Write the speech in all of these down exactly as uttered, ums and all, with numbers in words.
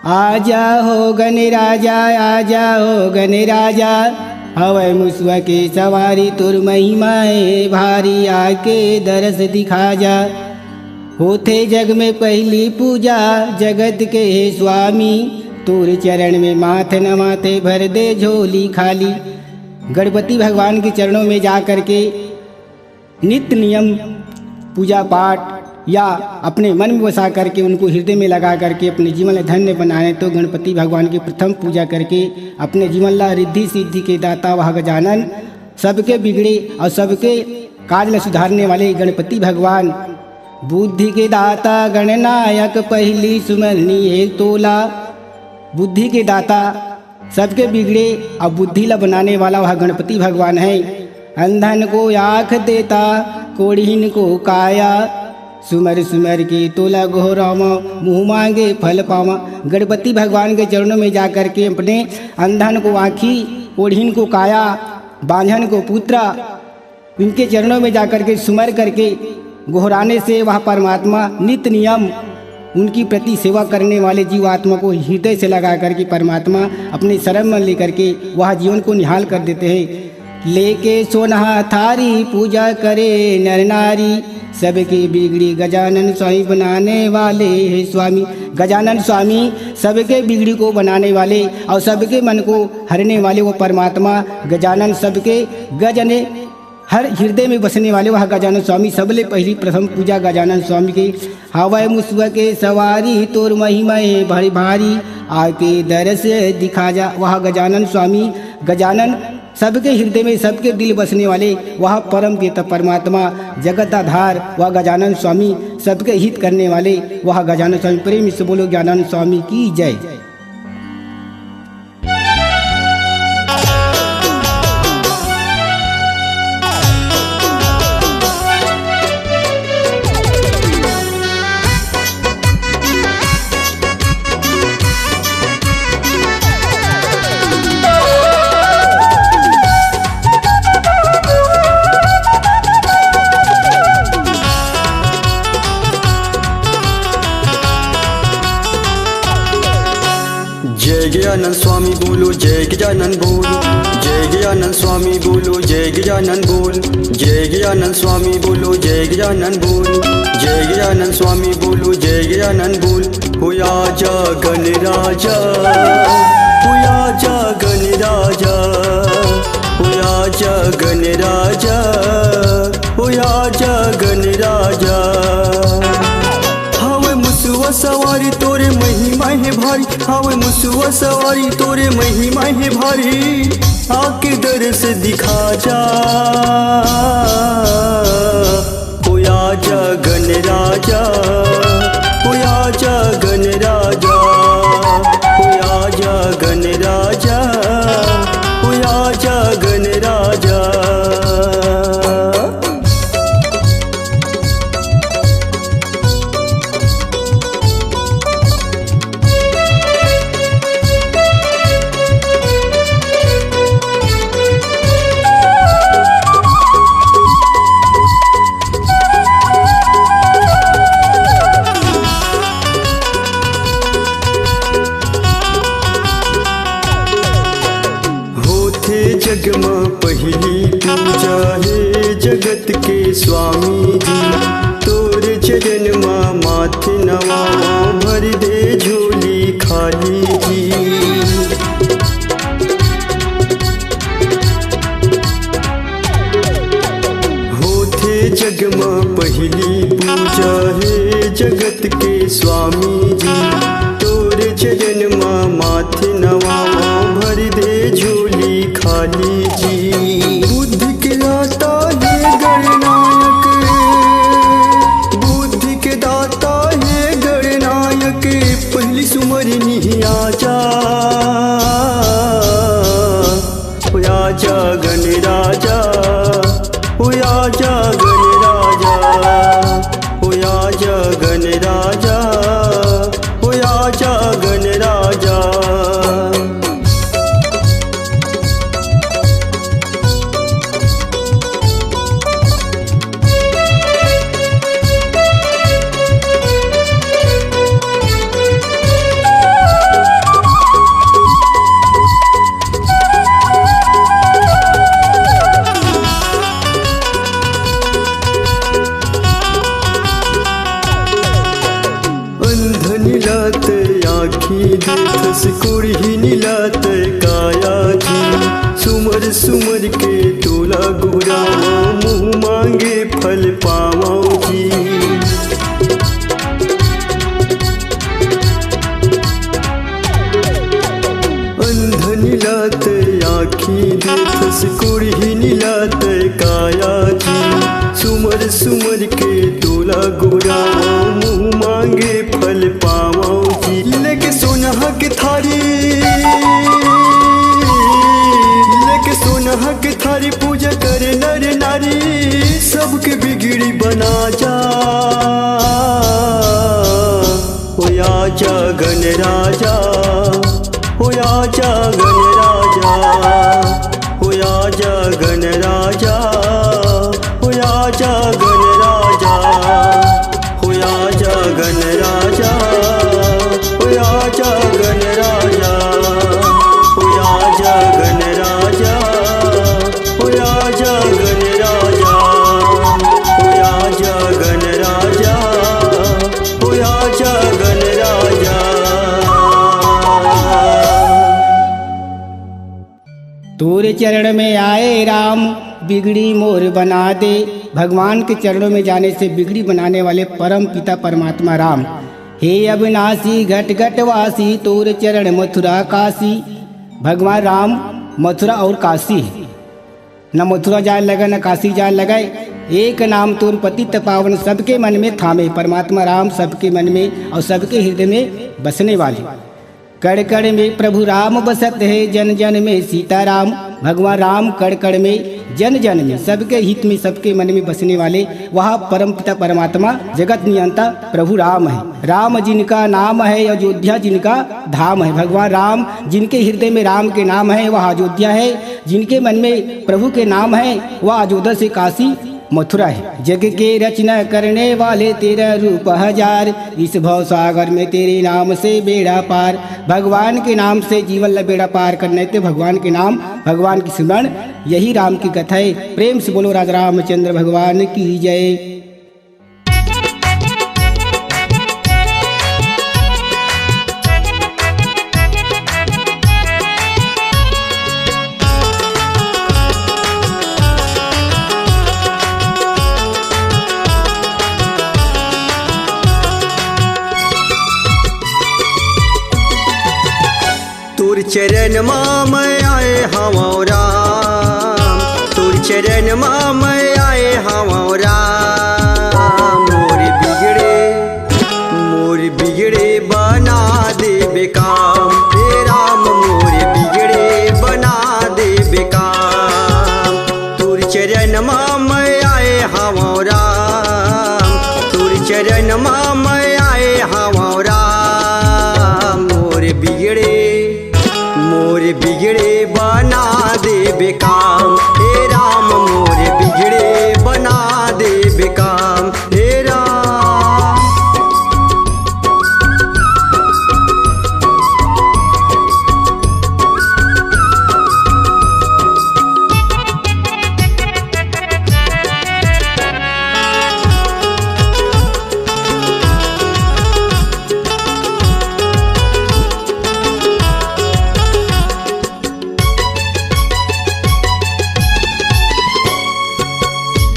आजा हो गन राजा, आजा हो गन राजा, हवय मुसवा के सवारी, तोर महिमा हे भारी, आके दरस दिखा जा। होथे जग में पहिली पूजा, जगत के हे स्वामी, तोर चरण में माथ नवाथे, भर दे झोली खाली। गणपति भगवान के चरणों में जा करके नित्य नियम पूजा पाठ या अपने मन में बसा करके, उनको हृदय में लगा करके अपने जीवन में धन्य बनाए, तो गणपति भगवान की प्रथम पूजा करके अपने जीवन ला रिद्धि सिद्धि के दाता वह गजानन, सबके बिगड़े और सबके काज ला सुधारने वाले गणपति भगवान, बुद्धि के दाता गणनायक, पहिली सुमरनी हे तोला। बुद्धि के दाता, सबके बिगड़े और बुद्धि ला बनाने वाला वह गणपति भगवान है। अंधन को आँख देता, कोढ़िन को काया, सुमर सुमर के तोला गोहरावा, मुँह मांगे फल पावा। गणपति भगवान के चरणों में जा करके अपने अंधन को आँखी, कोढ़िन को काया, बांझन को पुत्र, इनके चरणों में जाकर के सुमर करके गोहराने से वह परमात्मा नित्य नियम उनकी प्रति सेवा करने वाले जीवात्मा को हृदय से लगा करके परमात्मा अपने शरण में लेकर के वह जीवन को निहाल कर देते हैं। लेके सोना थारी पूजा करे नर नारी, सबके बिगड़ी गजानन स्वामी बनाने वाले हे स्वामी। गजानन स्वामी सबके बिगड़ी को बनाने वाले और सबके मन को हरने वाले वो परमात्मा गजानन, सबके गजने हर हृदय में बसने वाले वह गजानन स्वामी सबले पहली प्रथम पूजा गजानन स्वामी के। हवय मुसवा के सवारी, तोर महिमा हे भारी भारी, आके दरस दिखा जा। वह गजानन स्वामी गजानन, सबके हृदय में, सबके दिल बसने वाले वह परम पिता परमात्मा जगत आधार, वह गजानन स्वामी, सबके हित करने वाले वह गजानन स्वामी। प्रेम से बोलो गजानन स्वामी की जय। जय गजानन स्वामी बोलो, जय गजानन बोल। जय गजानन स्वामी बोलो, जय गजानन बोल। जय गजानन स्वामी बोलो, जय गजानन बोल। जय गजानन स्वामी बोलो, जय गजानन बोल। हो आजा गण राजा, हो आजा गण राजा, हो आजा गण राजा, हो आजा गण राजा। हवे मुसवा सवारी तोरे महिमा हे भारी, हवे मुसवा सवारी तोरे महिमा हे भारी, आके दरस दिखा जा। ओ आजा गण राजा, ओ आजा गण राजा, ओ आजा गण राजा, ओ आजा गण राजा। होथे जग म पहिली पूजा हे जगत के स्वामी जी, तोर चरण म माथ नवा, भर दे झोली खाली जी। होथे जग म पहिली पूजा हे जगत के स्वामी जी, तोर चरण म माथ नवा, भर दे झोली खाली जी। बुद्धि के दाता हे गणनायक, बुद्धि के दाता हे गणनायक, पहिली सुमरनी आजा। ओ आजा गण राजा, ओ आजा गण राजा, ओ आजा गण राजा, लत आँखी देखस कोढ़ी निलत काया जी, सुमर सुमर के तोला गोहरावँव, मुँह माँगे फल पावँव जी। अंध निलत आँखी देखस कोढ़ी निलत काया जी, सुमर सुमर के तोला गोहरावँव, मुँह माँगे फल पावँव जी। लेके सोनहा के थारी, लेके सोनहा के थारी पूजा करे नर नारी, सबके बिगड़ी बना जा। हो आजा गन राजा, हो आजा गन राजा, हो आजा गन राजा, हो आजा गन राजा, हो आजा गन राजा, हो आजा गन राजा, हो आजा गन राजा, हो आजा गन राजा, हो आजा गन राजा, हो आजा गन राजा। तोरे चरण में आए राम, बिगड़ी मोर बना दे। भगवान के चरणों में जाने से बिगड़ी बनाने वाले परम पिता परमात्मा राम। हे अविनाशी घट घट वासी, तोर चरण मथुरा काशी। भगवान राम मथुरा और काशी है, न मथुरा जाए लगे, न काशी जाए लगे। एक नाम तोर पतित पावन, सबके मन में थामे। परमात्मा राम सबके मन में और सबके हृदय में बसने वाले। कण कण में प्रभु राम बसत है, जन जन में सीताराम। भगवान राम कण कण में, जन जन में, सबके हित में, सबके मन में बसने वाले वह परम पिता परमात्मा जगत नियंता प्रभु राम है। राम जिनका नाम है, अयोध्या जिनका धाम है। भगवान राम जिनके हृदय में राम के नाम है, वह अयोध्या है। जिनके मन में प्रभु के नाम है, वह अयोध्या से काशी मथुरा है। जग के रचना करने वाले तेरा रूप हजार, इस भव सागर में तेरे नाम से बेड़ा पार। भगवान के नाम से जीवन ला बेड़ा पार करने ते भगवान के नाम, भगवान की सिमरन, यही राम की कथा है। प्रेम से बोलो राजा रामचंद्र भगवान की जय। तोर चरण मा मैं आए हवं राम, तोर चरण मा मैं आए हवं राम। मोर बिगड़े, मोर बिगड़े बना देबे काम, हे राम मोर बिगड़े बना देबे काम। तोर चरण मा मैं आए हवं राम, तोर चरण मा मैं आए हवं राम। मोर बिगड़े, मोर बिगड़े बना देबे काम, हे राम मोर बिगड़े बना देबे काम, हे राम।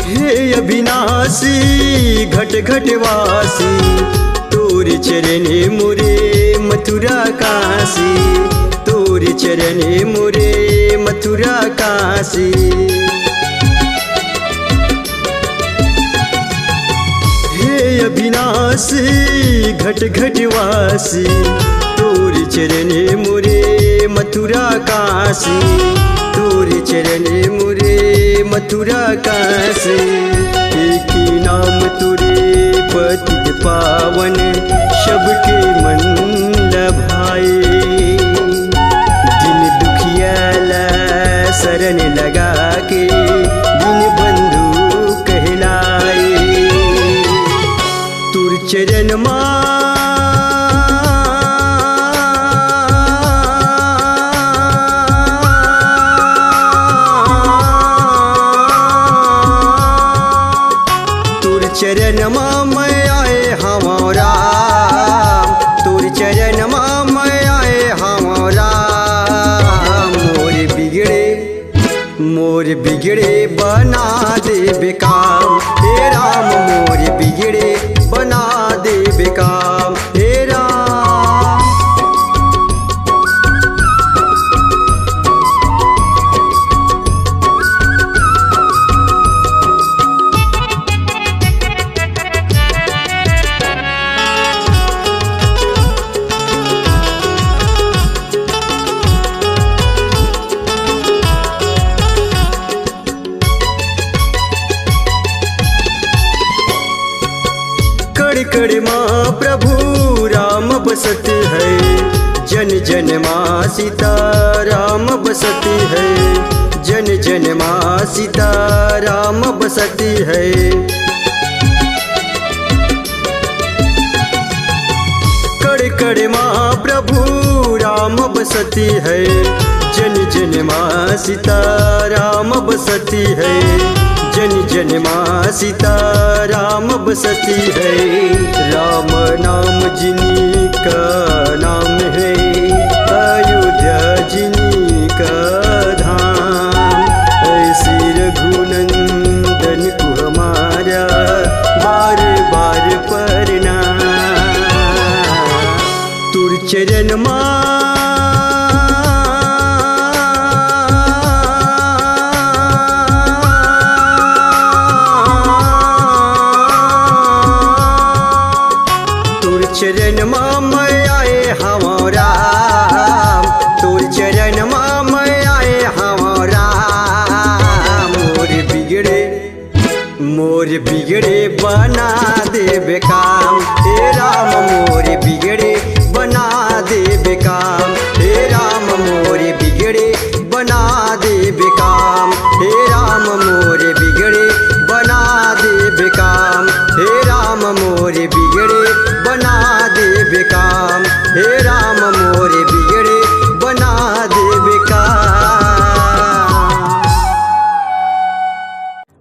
हे अविनाशी घट घट वासी, तोर चरण मोरे मथुरा काशी, तोर चरण मोरे मथुरा काशी। हे अविनाशी घट घट वासी, तोर चरण मोरे मथुरा काशी, तोर चरण मोरे मथुरा काशी। एक नाम तोरे पतित पावन, सबके मन लभाए। दिन दुखिया ला शरण लगा के, दीन बंधु कहलाए। तोर चरण मा, तोर चरण मा मैं आए हवं राम, तोर चरण मा मैं आए हवं राम, मोर बिगड़े, मोर बिगड़े बना देबे काम। हे राम, मोर बिगड़े बना देबे काम। हे राम। कण कण मा प्रभु राम बसत है, जन जन मा सीता राम बसत है, जन जन मा सीता राम बसत है। कण कण मा प्रभु राम बसती है, जन जन मा सीता राम बसती है, जन जन मा सीता राम बसती है। राम नाम जिनी का नाम है, अयोध्या जिनी का धाम। ऐसी रघुनंदन को हमारा बार बार प्रणाम। तोर चरण मा, तोर चरण मा मैं आए हवं राम, तोर चरण मा मैं आए हवं राम। मोर बिगड़े, मोर बिगड़े बना देबे काम। हे राम, मोर बिगड़े बना देबे काम। हे राम, मोर बिगड़े बना देबे काम। हे राम, मोर बिगड़े बना देबे काम। हे राम, मोर बिगड़े बना देबे काम। हे राम, मोर बिगड़े बना देबे काम।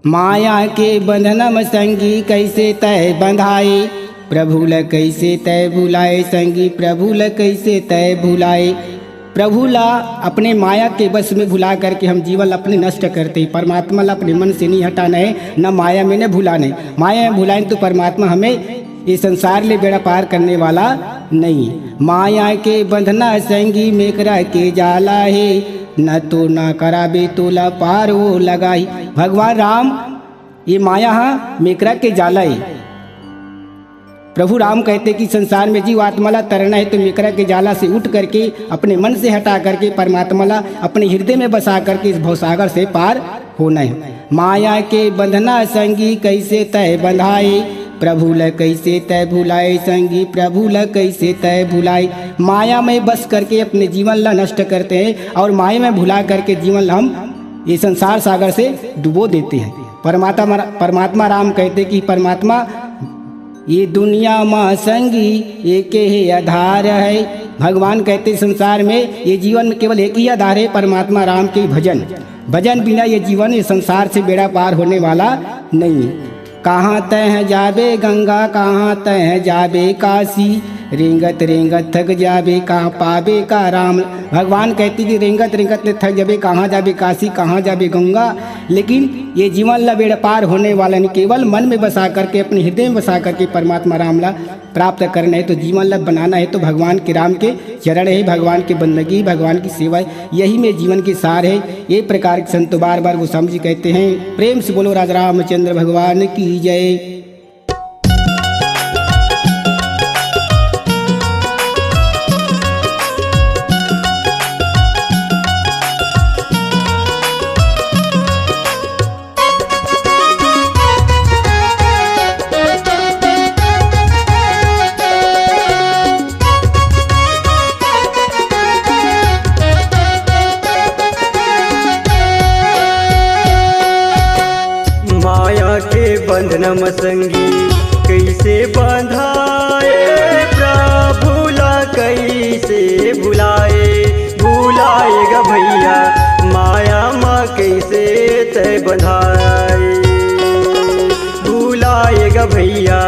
माया के बंधन म संगी कइसे तैं बंधाए, प्रभु ल कइसे तैं भुलाए संगी, प्रभु ल कइसे तैं भुलाए। प्रभु ला अपने माया के बस में भुला करके हम जीवन ला अपने नष्ट करते हैं। परमात्मा ला अपने मन से नहीं हटाना है, न माया में न भुलाना है। माया में भुलाएं तो परमात्मा हमें ये संसार ले बेड़ा पार करने वाला नहीं। माया के बंधना संगी मेकरा के जाला है, न तो ना कराबे तोला पार वो लगाई। भगवान राम, ये माया हा मेकरा के जाला है। प्रभु राम कहते कि संसार में जीव आत्मा ला तरना है तो मेकरा के जाला से उठ करके, अपने मन से हटा करके, परमात्मा ला अपने हृदय में बसा करके इस भवसागर से पार होना है। माया के बंधना संगी कइसे तैं बंधाए, प्रभु ल कइसे तैं भुलाए संगी, प्रभु ल कइसे तैं भुलाए। माया में बस करके अपने जीवन ला नष्ट करते हैं और माया में भुला करके जीवन ला हम ये संसार सागर से डुबो देते हैं। परमात्मा, परमात्मा राम कहते कि परमात्मा, ये दुनिया मा संगी एक ही आधार है। भगवान कहते संसार में, ये जीवन में केवल एक ही आधार है, परमात्मा राम के भजन। भजन बिना ये जीवन, ये संसार से बेड़ा पार होने वाला नहीं। कहाँ तैं जाबे गंगा, कहाँ तैं जाबे काशी, रेंगत रेंगत थक जाबे, कहाँ पाबे का राम। भगवान कहते कि रेंगत रेंगत ले थक जाबे, कहाँ जाबे काशी, कहाँ जाबे गंगा। लेकिन ये जीवन ला बेड़ा पार होने वाला नहीं, केवल मन में बसा करके, अपने हृदय में बसा करके परमात्मा राम ला प्राप्त करना है तो जीवन ला बनाना है तो भगवान के, राम के चरण है, भगवान की बंदगी, भगवान की सेवा, यही में जीवन की सार है। ये प्रकार के संत बार बार गोस्वामी जी कहते हैं। प्रेम से बोलो राजा रामचंद्र भगवान की जय। माया के बंधन म संगी कइसे बंधाए, प्रभु ला कइसे भुलाए, भुलाए गा भैया, माया म कइसे तैं बंधाए, भुलाए गा भैया,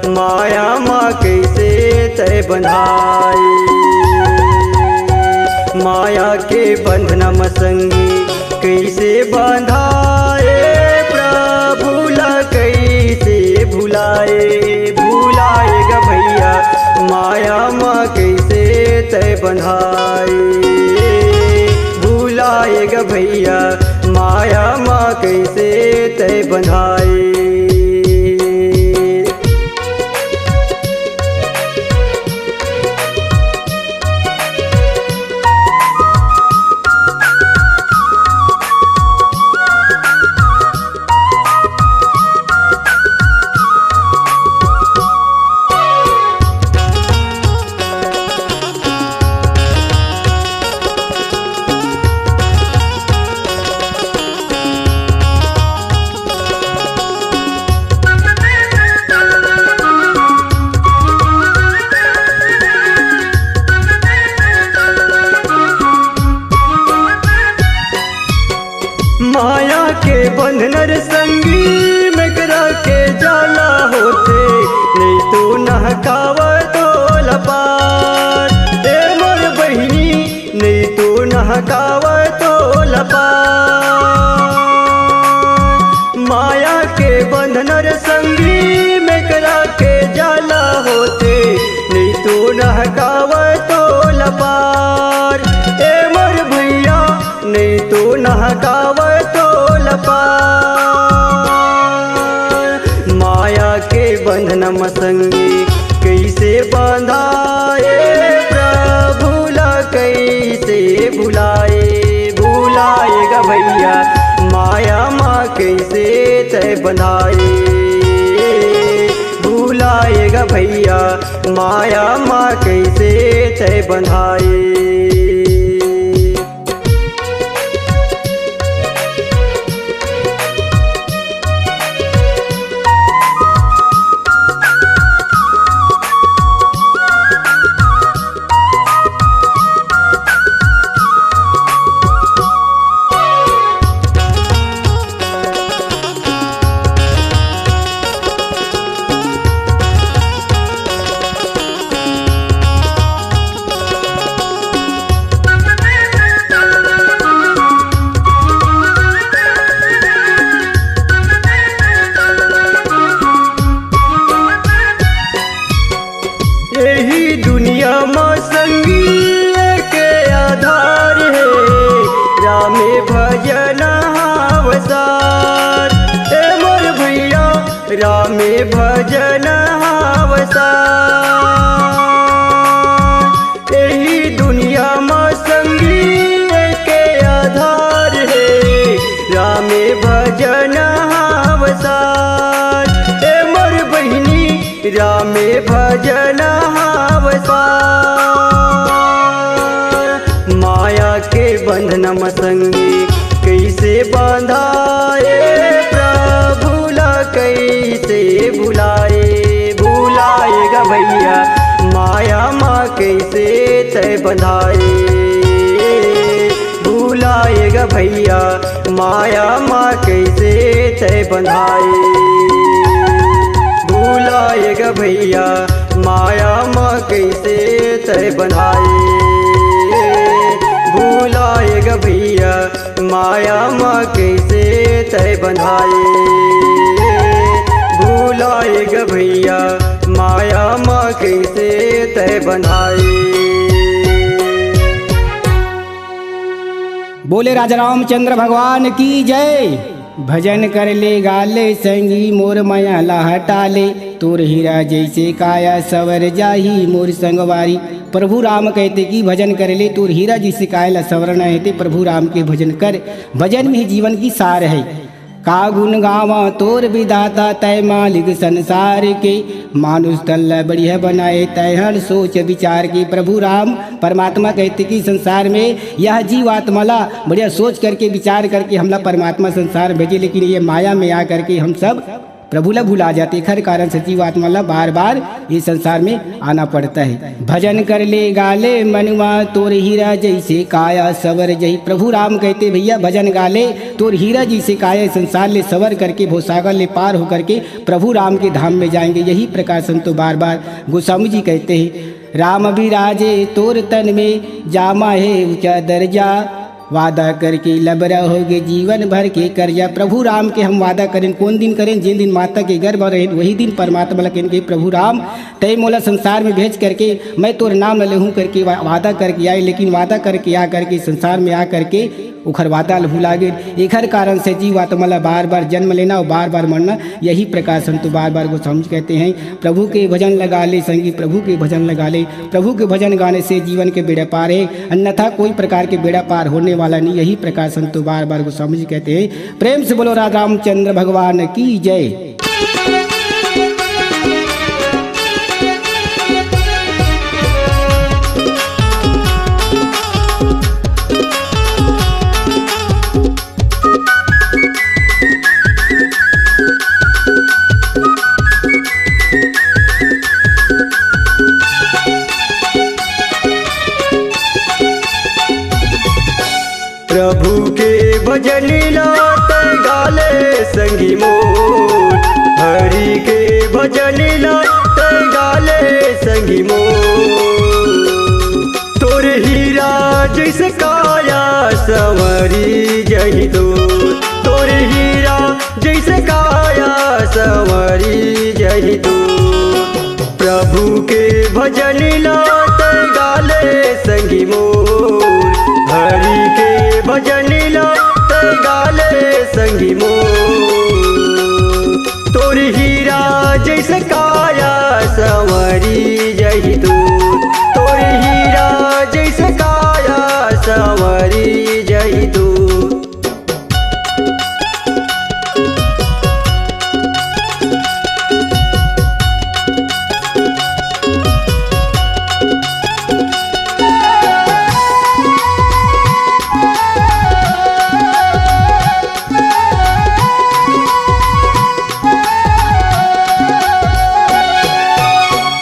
माया म कइसे तैं बंधाए। संगी कइसे बंधाए, प्रभु ला कइसे भुलाए, भुलाए ग भैया, माया म कइसे तै बंधाए, भुलाए ग भैया, माया म कइसे तै बंधाए। माया के बंधन रे संगी, मेकरा के जाला होथे, नइ तो नहकावय तोला पार। ए मोर बहिनी, नइ तो नहकावय तोला पार। माया के बंधन रे संगी, मेकरा के जाला होथे, नइ तो नहकावय तोला पार। ए मोर भैया, नइ तो नहकावय तोला पार। माया के बंधन म संगी कइसे बंधाए, प्रभु ला कइसे भुलाए, भुलाए ग भैया, माया म कइसे तै बंधाए, भुलाए ग भैया, माया म कइसे तै बंधाए। एही दुनिया म संगी एके आधार हे, रामे भजन हाव सार। ए मोर भैया, रामे भजन हाव सार। एही दुनिया म संगी एके आधार हे, रामे भजन हाव सार। ए मोर बहिनी, रामे भजन हाव सार। माया के बंधन म संगी कइसे बंधाए, प्रभु ला कइसे भुलाए, भुलाए ग भैया, माया म कइसे तै बंधाए, भुलाए ग भैया, माया म कइसे तै बंधाए, भुलाए ग भैया, माया म कइसे तै बंधाए, भुलाए ग भैया, माया म कइसे तै बंधाए, भुलाए ग भैया, माया म कइसे तै बंधाए। बोले राजा रामचंद्र भगवान की जय। भजन कर ले गा ले संगी मोर मया ला हटा ले, तोर हीरा जइसे काया सवर जाही मोर संगवारी। प्रभु राम कहते कि भजन कर ले, तोर हीरा जइसे काया ला सवरना हे ते प्रभु राम के भजन कर। भजन में ही जीवन की सार है। का गुण गावा तोर विधाता तै मालिक संसार के, मानुष तन ला बढ़िया बनाए तै हर सोच विचार के। प्रभु राम परमात्मा कहते कि संसार में यह जीवात्मा ला बढ़िया सोच करके विचार करके हमला परमात्मा संसार में भेजे, लेकिन ये माया में आ करके हम सब प्रभु ला भुला जाते। एखर कारण से जीवात्मा ला बार बार ये संसार में आना पड़ता है। भजन कर ले गा ले मनुआ तोर हीरा जइसे काया सवर जही। प्रभु राम कहते भैया भजन गा ले तोर हीरा जइसे काया संसार ले सवर करके भवसागर ले पार होकर के प्रभु राम के धाम में जाएंगे। यही प्रकार संतो बार बार गोस्वामी जी कहते हैं, राम विराजे तोर तन में जामा है ऊंचा दर्जा। वादा करके लबरा होगे जीवन भर के करजा। प्रभु राम के हम वादा करेन, कोन दिन करेन? जेन दिन माता के गर्भ रहेन, वही दिन परमात्मा ला कहेन कि प्रभु राम, तैं मोला संसार में भेज करके मैं तोर नाम ल लेहूं करके वा-, वादा करके आए, लेकिन वादा करके आ करके संसार में आ करके ओखर वादा ल भुला गेन। एखर कारण से जीवात्मा ला बार-बार जन्म लेना अउ बार-बार मरना, यही प्रकार संत बार-बार गोस्वामी जी कहते हैं, प्रभु के भजन लगा ले संगी, प्रभु के भजन लगा ले। प्रभु के भजन गाने से जीवन के बेड़ा पार है, अन्यथा कोई प्रकार के बेड़ा पार होने वाला नहीं। यही प्रकार संत बार-बार गोस्वामी जी कहते हैं। प्रेम से बोलो राजा रामचंद्र भगवान की जय। प्रभु के भजन ला तैं गाले संगी मोर, हरि के भजन ला तैं गाले संगी मोर। तोर हीरा जैसे काया संवरी जही तोर, तोर हीरा जैसे काया संवरी जही तोर। प्रभु के भजन ला तैं गाले संगी मोर, हरि के भजन ला तैं गाले संगी मोर। तोर हीरा जैसे काया संवरी जही तोर, तोर हीरा जैसे काया संवरी जही तोर।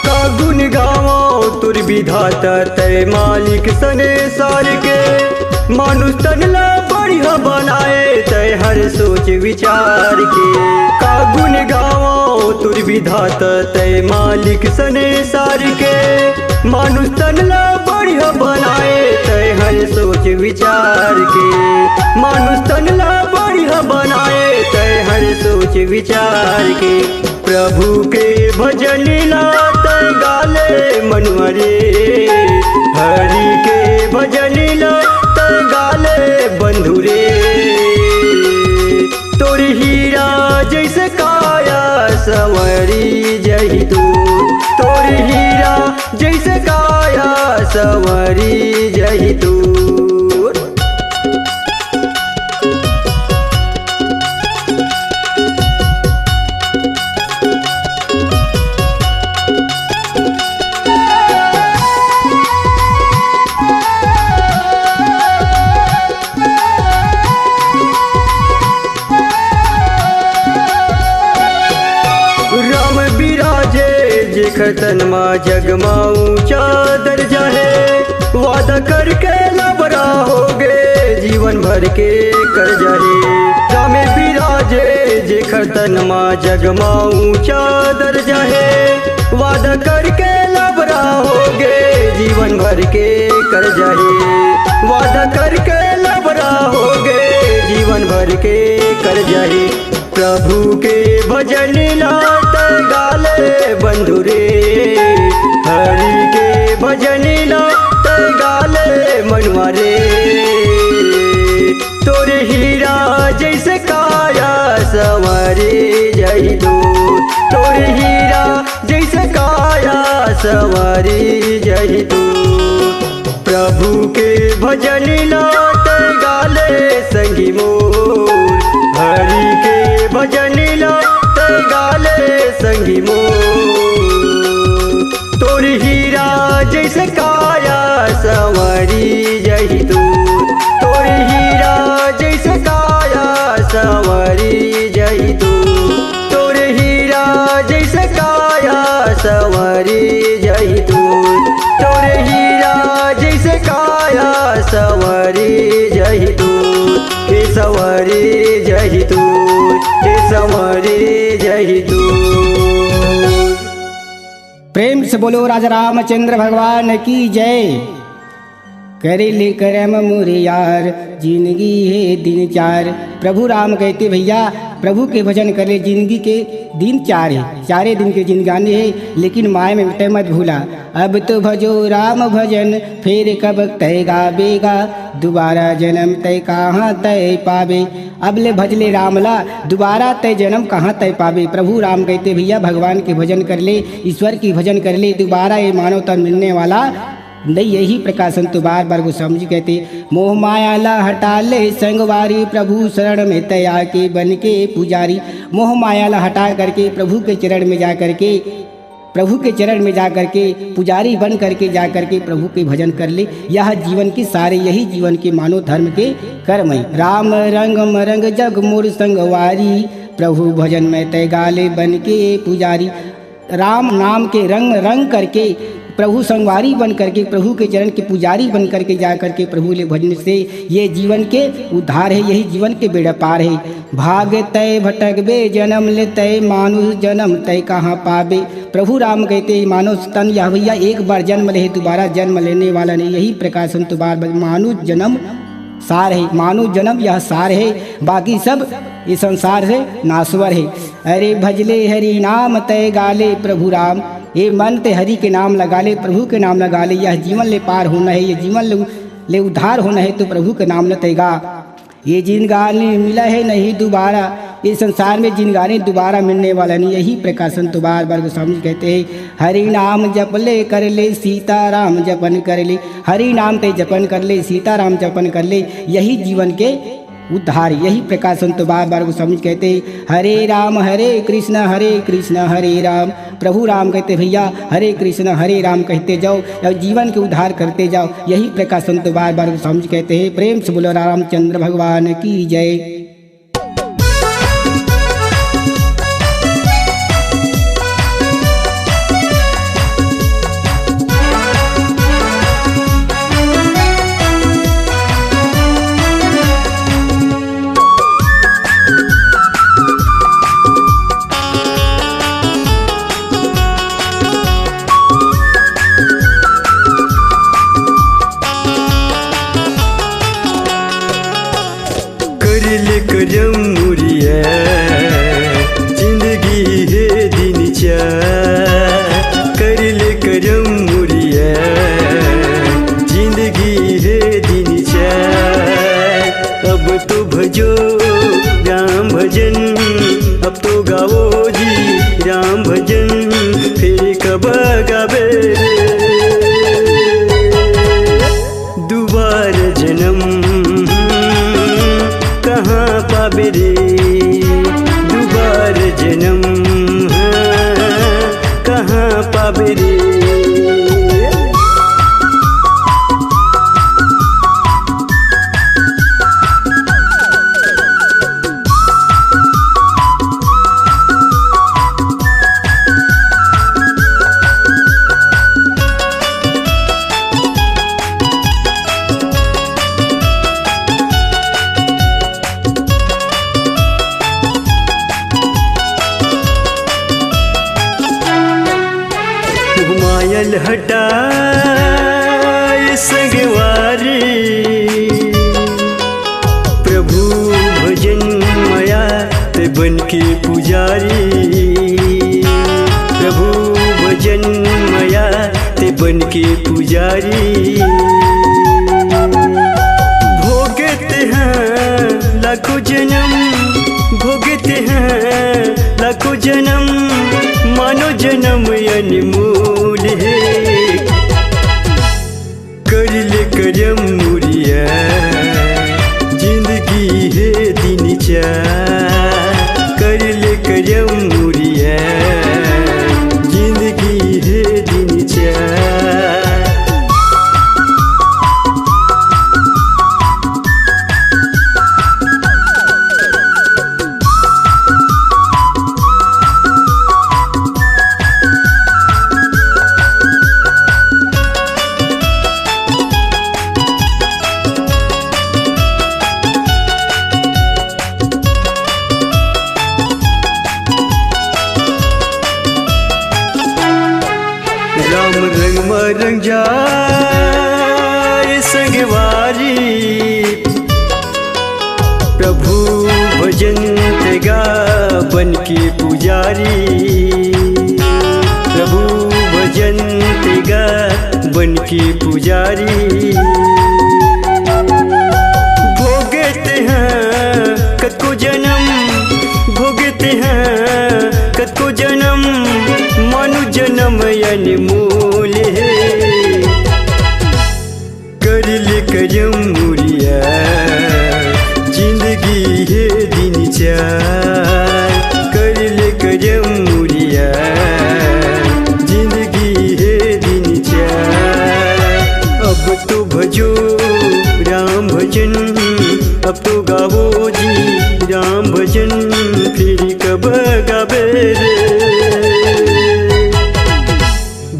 का गुण गावंव तोर विधाता तैं मालिक संसार के। मानुष तन ला बढ़िया बनाए तैं हर सोच विचार के। का गुण गावंव तोर विधाता तैं मालिक संसार के। मानुष तन ला बढ़िया बनाए तैं हर सोच विचार के। मानुष तन ला बढ़िया बनाए तैं हर सोच विचार के। प्रभु के भजन ला तैं गाले मनुआ रे, हरि के भजन ला तैं गाले बंधु रे। तोर हीरा जैसे काया संवरी जही तोर, तोर हीरा जैसे काया संवरी जही तोर। राम बिराजे जेखर तन मा जग मा ऊंचा दर्जा हे। वादा करके लबरा होगे जीवन भर के कर्जा हे। राम बिराजे जेखर तन मा जग मा ऊंचा दर्जा हे। वादा करके लबरा होगे जीवन भर के कर्जा हे। वादा करके लबरा होगे जीवन भर के कर्जा हे। प्रभु के भजन ला तैं गाले बंधु रे, हरि के भजन ला तैं गाले मनुआ रे। तोर हीरा जैसे काया संवरी जही तोर, तोर हीरा जैसे काया संवरी जही तोर। प्रभु के भजन ला तैं गाले संगी मोर, हरि के भजन ला तैं गाले संगी मोर। तोर हीरा जैसे काया संवरी जही तोर, तोर हीरा जैसे काया संवरी जही तोर। तोर हीरा जैसे काया संवरी जही तोर, तोर हीरा जैसे काया संवरी जही तोर, हे संवरी जही तोर, हे संवरी जही तोर। प्रेम से बोलो राजा रामचंद्र भगवान की जय। करे ले करम मोरे यार, जिंदगी हे दिन चार। प्रभु राम कहते भैया, प्रभु के भजन करे, जिंदगी के दिन चार हे, चारे दिन के जिंदगानी हे, लेकिन माय में तय मत भूला। अब तो भजो राम भजन, फेर कब तय गाबेगा, दोबारा जन्म तय कहाँ तय पाबे। अब ले भज ले राम ला, दोबारा तय जन्म कहाँ तय पाबे। प्रभु राम कहते भैया, भगवान के भजन कर ले, ईश्वर की भजन कर ले, दोबारा ये मानव तन मिलने वाला नहीं। यही प्रकाशन तो बार बार गोस्वामी जी कहते, मोह माया ला हटा ले संगवारी, प्रभु शरण में तय आके बन के पुजारी। मोह माया ला हटा करके प्रभु के चरण में जा करके, प्रभु के चरण में जा करके, पुजारी बन करके जा करके प्रभु के भजन कर ले। यह जीवन के सारे, यही जीवन के मानव धर्म के कर्म है। राम रंग मरंग जग मोर संगवारी, प्रभु भजन में तय गाले बन के पुजारी। राम नाम के रंग रंग करके, प्रभु संगवारी बन करके, प्रभु के चरण के पुजारी बन करके जा करके प्रभु ले भजन से ये जीवन के उद्धार है, यही जीवन के बेड़ा पार है। भाग तय भटकबे जन्म ले तय, मानुष जन्म तय कहाँ पाबे। प्रभु राम कहते, मानुष तन यह भैया एक बार जन्म ले, दोबारा जन्म लेने वाला नहीं। यही प्रकाशन तो बार बार, मानुष जन्म सार है, मानुष जन्म यह सार है, बाकी सब ये संसार से नाश्वर है। अरे भजले हरि नाम तय गाले प्रभु राम, ये मन ते हरि के नाम लगा ले, प्रभु के नाम लगा ले, यह जीवन ले पार होना है, ये जीवन ले, ले उद्धार होना है तो प्रभु के नाम न तय गा। ये जिंदगानी मिला है नहीं दोबारा, इस संसार में जिंदगानी दोबारा मिलने वाला नहीं। यही प्रकाशन तो बार बार गोस्वामी जी कहते हैं, हरि नाम जप ले कर ले, सीताराम जपन कर ले। हरि नाम ते जपन कर ले, सीताराम जपन कर ले, यही जीवन के उद्धार। यही प्रकाशन तो बार बार गोस्वामी जी कहते हैं, हरे राम हरे कृष्ण हरे कृष्ण हरे राम। प्रभु राम कहते भैया, हरे कृष्ण हरे राम कहते जाओ और जीवन के उद्धार करते जाओ। यही प्रकाशन तो बार बार गोस्वामी जी कहते हैं। प्रेम से बोलो रामचंद्र भगवान की जय। कर ले करम मुरिया, जिंदगी हे दिन चार। कर ले करम मुरिया, जिंदगी हे दिन चार। अब तो भजो राम भजन, अब तो गावो जी राम भजन, फिर कब गाबे रे? दुबार जन्म कहाँ पाबे रे? दुबार जन्म कहाँ पाबे रे? मायल हटाए संगवारी, प्रभु भजन मया ते बन के पुजारी। प्रभु भजन मया ते बन के पुजारी। भोगत हैं लाखों जन्म, भोगत हैं लाखों जन्म, मानो जन्म अनमोल है। कर ले करम मुरिया, जिंदगी हे दिन चार। कर ले करम मुरिया, जिंदगी हे दिन चार। राम रंग मा रंग जाए संग गा बन के पुजारी, प्रभु भजन ते गा बन के पुजारी। भोगे ते हैं कतको जन्म, भोगे ते हैं कतको जन्म, मानु जन्म अनमोल हे। कर ले करम मुरिया, जिंदगी हे दिन चार। कर ले करम मुरिया, जिंदगी हे दिन चार। अब तो भजो राम भजन, अब तो गावो जी राम भजन, फिर कब गाबे रे?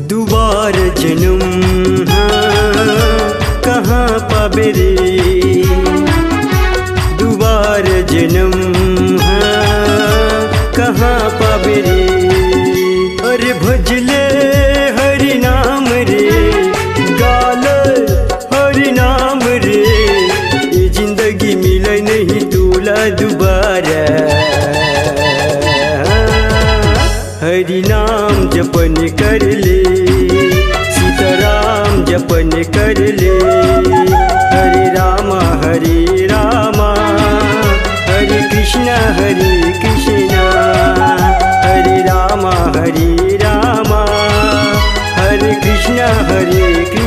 दुबार जन्म हाँ कहाँ पाबे रे? दुबार जन्म हाँ कहाँ पाबे रे? अरे भजले हरि नाम रे, गाले हरि नाम रे, ये जिंदगी मिले नहीं तोला दुबारा। हरि नाम जपन कर ले, सीताराम जपन कर ले। हरे रामा हरे रामा, हरे कृष्णा हरे कृष्णा, हरे रामा हरे रामा, हरे कृष्णा हरे कृष्णा।